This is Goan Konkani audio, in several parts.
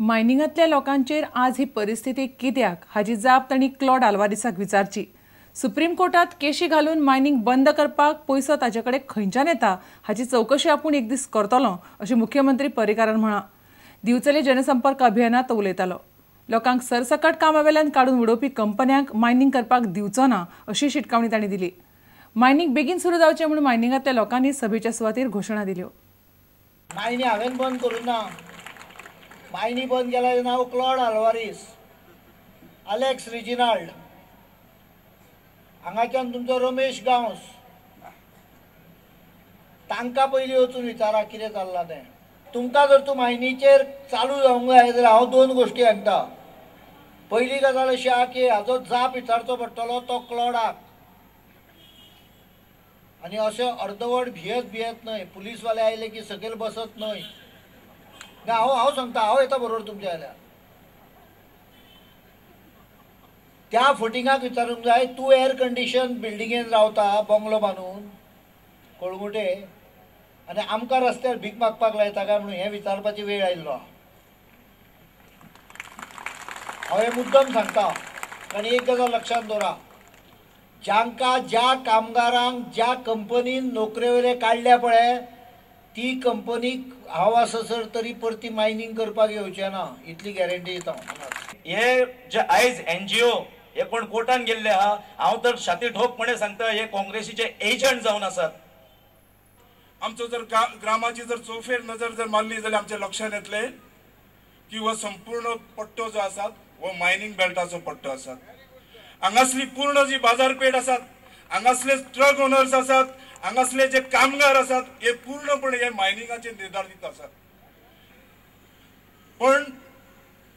मायनिंगांतल्या लोकांचेर आज ही परिस्थिती कित्याक हाची जाप तांणी क्लॉड आल्वारीसाक विचारची. सुप्रीम कोर्टात केशी घालून मायनिंग बंद करपाक पयसो ताचे कडेन खंयच्यान येता हाची चवकशी आपूण एक दीस करतलो अशें मुख्यमंत्री पर्रीकारान म्हळां. दिवचले जनसंपर्क अभियानात तो उलयतालो. लोकांक सरसकट कामावेल्यान काडून उडोवपी कंपन्यांक मायनिंग करपाक दिवचो ना अशी शिटकावणी तांणी दिली. मायनिंग बेगीन सुरू जावचें म्हूण मायनिंगांतल्या लोकांनी सभेच्या सुवातेर घोशणा दिल्यो. मायनी हांवें बंद करूं ना. मायनी बंद केल्यार नांव क्लॉड आल्वारीस, अलेक्स रिजिनाल्ड, हांगाच्यान तुमचो रमेश गांवस, तांकां पयलीं वचून विचारा कितें चल्लां तें. तुमकां जर तूं मायनीचेर चालू जावंक जाय जाल्यार हांव दोन गोश्टी सांगता. पयली गजाल अशी आहा की हाजो जाप विचारचो पडटलो तो क्लॉडाक, आनी अशें अर्दवट भियेत भियेत न्हय, पुलीसवाले आयले की सकयल बसत न्हय. ना, हांव हांव सांगता, हांव येता बरोबर तुमच्या जाल्यार. त्या फटिंगाक विचारूंक जाय, तूं एअर कंडिशन बिल्डिंगेन रावता बंगलो बांदून कळंगुटे आनी आमकां रस्त्यार भीक मागपाक लायता काय म्हणून हें विचारपाची वेळ आयिल्लो. हांव हें मुद्दम सांगता कारण एक गजाल लक्षांत दवरा, जांकां ज्या कामगारांक ज्या कंपनीन नोकरे वयले काडल्या पळय ती कंपनीक हांव आसासर तरी परती मायनींग करपाक येवचें ना इतली गॅरंटी दिता. हे जे आयज एनजीओ हे कोण कोर्टान गेल्ले आहा, हांव तर छाती ठोकपणे सांगता हे काँग्रेसीचे एजंट जावन आसात. आमचो जर ग्रामाची जर चौफेर नजर जर मारली जाल्यार आमच्या लक्षांत येतलें की हो संपूर्ण पट्टो जो आसा हो मायनींग बेल्टाचो पट्टो आसा. हांगासली पूर्ण जी बाजारपेठ आसात, हांगासले ट्रक ओनर्स आसात, हांगासले जे कामगार आसात हे पूर्णपणे हे मायनिंगाचेर निर्धारित आसात. पण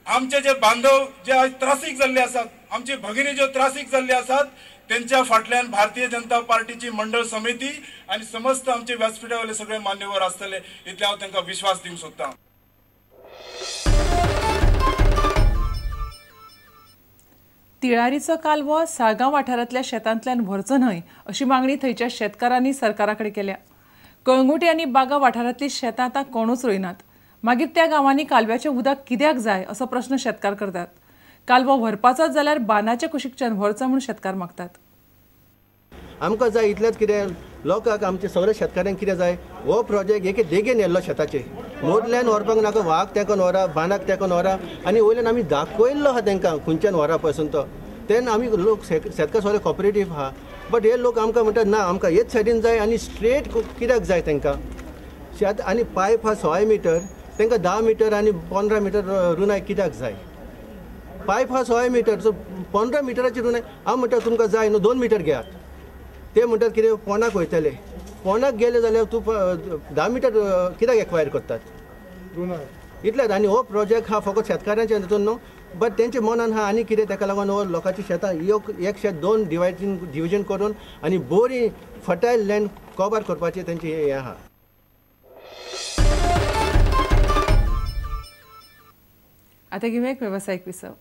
आमचे जे बांधव जे आज त्रासीक जाल्ले आसात, आमचे भगिनी ज्यो त्रासीक जाल्ले आसात तेंच्या फाटल्यान भारतीय जनता पार्टीची मंडळ समिती आनी समस्त आमचे व्यासपीठा वयले सगळे मान्यवर आसतले इतले हांव तांकां विश्वास दिवंक सोदता. तिळारीचो कालवो साळगांव वाठारांतल्या शेतांतल्यान व्हरचो न्हय अशी मागणी थंयच्या शेतकारांनी सरकारा कडेन केल्या. कळंगुटे आनी बागा वाठारांतली शेतां आतां कोणूच रोयनात, मागीर त्या गांवांनी कालव्याचें उदक कित्याक जाय असो प्रस्न शेतकार करतात. कालवो व्हरपाचोच जाल्यार बांदाच्या कुशीकच्यान व्हरचो म्हूण शेतकार मागतात. आमकां जाय इतलेंच कितें लोकांक, आमचे सगळे शेतकाऱ्यांक कितें जाय, हो प्रोजेक्ट एके देगेन येयल्लो शेताचे मोदल्यान व्हरपाक नाका, वाग तेंकोन व्हरा, बांदाक तेंकोन व्हरा, आनी वयल्यान आमी दाखयल्लो आहा तेंकां खंयच्यान व्हरा पसून तो. तेन्ना आमी लोक शेतकार सगळे कॉपरेटीव आहा, बट हे लोक आमकां म्हणटात ना आमकां हेच सायडीन जाय आनी स्ट्रेट कित्याक जाय तेंकां शेत. आनी पायप आहा 100 मिटर, तेंकां 10 मिटर आनी 15 मिटर रुनाय कित्याक जाय? पायप आहा 100 मिटर, सो 15 मिटराची रुनाय हांव म्हणटा तुमकां जाय न्हू 2 मिटर घेयात. ते म्हणटात कितें पोंडाक वयतले, पोंडाक गेले जाल्यार तूं 10 मिटर कित्याक एक्वायर करतात इतलेंच. आनी हो प्रोजेक्ट हा फकत शेतकारांच्या हितून न्हू, बट तेंच्या मनान हा आनी कितें, तेका लागून हो लोकांची शेतां एक शेत 2 डिविजन करून आनी बरी फर्टायल लँड कवर करपाचें तेंचें हें आहा. आतां घेवया एक वेवसायीक विसव.